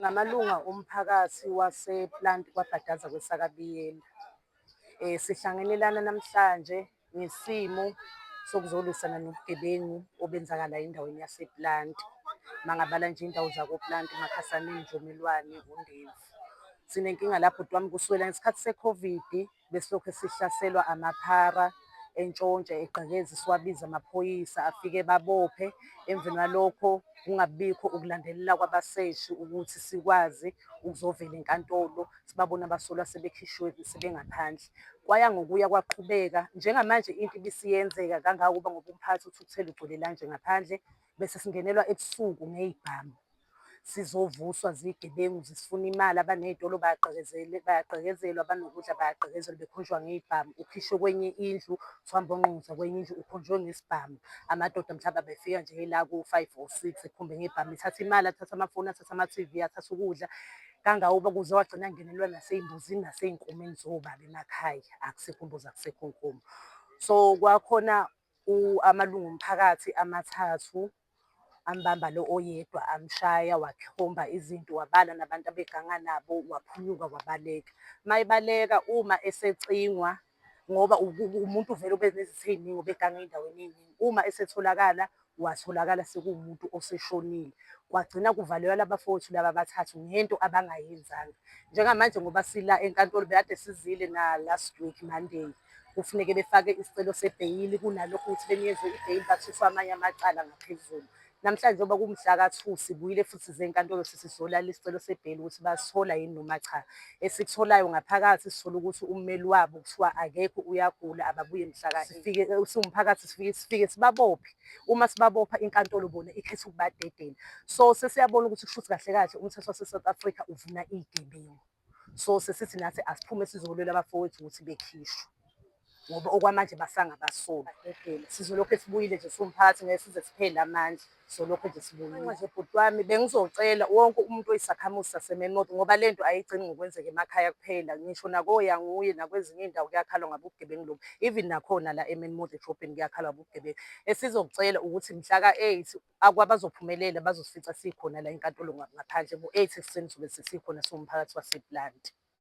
Ngamalunga omphakathi wase-Plant KwaBhadaza kweSakabiyela. Sihlangene lana namhlanje ngesimo sokuzolwisana nobugebengu obenzakalayo endaweni yase-Plant. Mangabala nje iy'ndawo zako-Plant, Makhasaneni, Njomelwane, Ondevu. Sinenkinga la bhuti wami kusukela ngesikhathi se-COVID besilokhu sihlaselwa amaphara entshontshe egqekeza siwabize amaphoyisa afike babophe. Emveni kwalokho kungabibikho ukulandelela kwabaseshi ukuthi sikwazi ukuzovela enkantolo sibabone abasolwa sebekhishiwe sebengaphandle. Kwaya ngokuya kwaqhubeka, njengamanje into ibisiyenzeka kangangokuba ngoba umphakathi uthukuthele ugcwele la nje ngaphandle, bese singenelwa ebusuku ngey'bhamu. Sizovuswa zigebengu zisifuna imali, abaney'tolo bayagqekezelwa, abanokudla bayagqekezelwa bekhonjwa ngey'bhamu. Ukhishwe kwenye indlu, kuthiwa hamba uyonqonqotha kwenye indlu, ukhonjwe ngesibhamu. Amadoda mhlawumbe abefika nje la ko-five or six ekhombe ngebhamu, ethatha imali, athathe amafoni, athathe ama-T_V, athathe ukudla. Kangangokuba kuze kwagcina kungenelwa nasey'mbuzini nasey'nkomeni zobaba emakhaya, akusekho mbuzi, akusekho nkomo. So kwakhona amalungu omphakathi amathathu ambamba lo oyedwa amshaya wakhomba izinto wabala nabantu abeganga nabo waphunyuka wabaleka. Mayebaleka uma esecingwa ngoba umuntu vele obenezitha ey'ningi obeganga ey'ndaweni ey'ningi, uma esetholakala watholakala sekuwumuntu oseshonile. Kwagcina kuvalelwa labafowethu laba abathathu ngento abangayenzanga. Njengamanje ngoba sila enkantolo bekade sizile na-last week Monday, kufuneke befake isicelo sebheyili kunalokho ukuthi benikezwe ibheyili bathuswe amanye amacala ngaphezulu. Namhlanje njengoba kuwumhla ka-2 sibuyile futhi size enkantolo sithi sizolala isicelo sebheyili ukuthi basithola yini noma cha. Esikutholayo ngaphakathi sithola ukuthi ummeli wabo kuthiwa akekho uyagula ababuye mhla ka-8. Sifike siwumphakathi sifike sibabophe, uma sibabopha inkantolo bona ikhetha ukubadedela. So sesiyabona ukuthi kushuthi kahle kahle umthetho wase-South Africa uvuna iy'gebengu. So sesithi nathi asiphume sizolwela abafowethu ukuthi bekhishwe ngoba okwamanje basangabasolwa. Sizolokhu sibuyile nje siwumphakathi ngeke size siphele amandla, sizolokhu nje sibuyile. Nje bhuti wami bengizocela wonke umuntu oyisakhamuzi saseMemory ngoba le nto ayigcini ngokwenzeka emakhaya kuphela, ngisho nakoyanguye nakwezinye iy'ndawo kuyakhalwa ngabo ubugebengu lobu. Even nakhona la eMemory edrobheni kuyakhalwa ngobugebengu. Esizokucela ukuthi mhla ka-8 akwabazophumelela bazosifica sikhona la enkantolo ngaphandle ngo-8 ekuseni sobe sesikhona siwumphakathi wasePlant.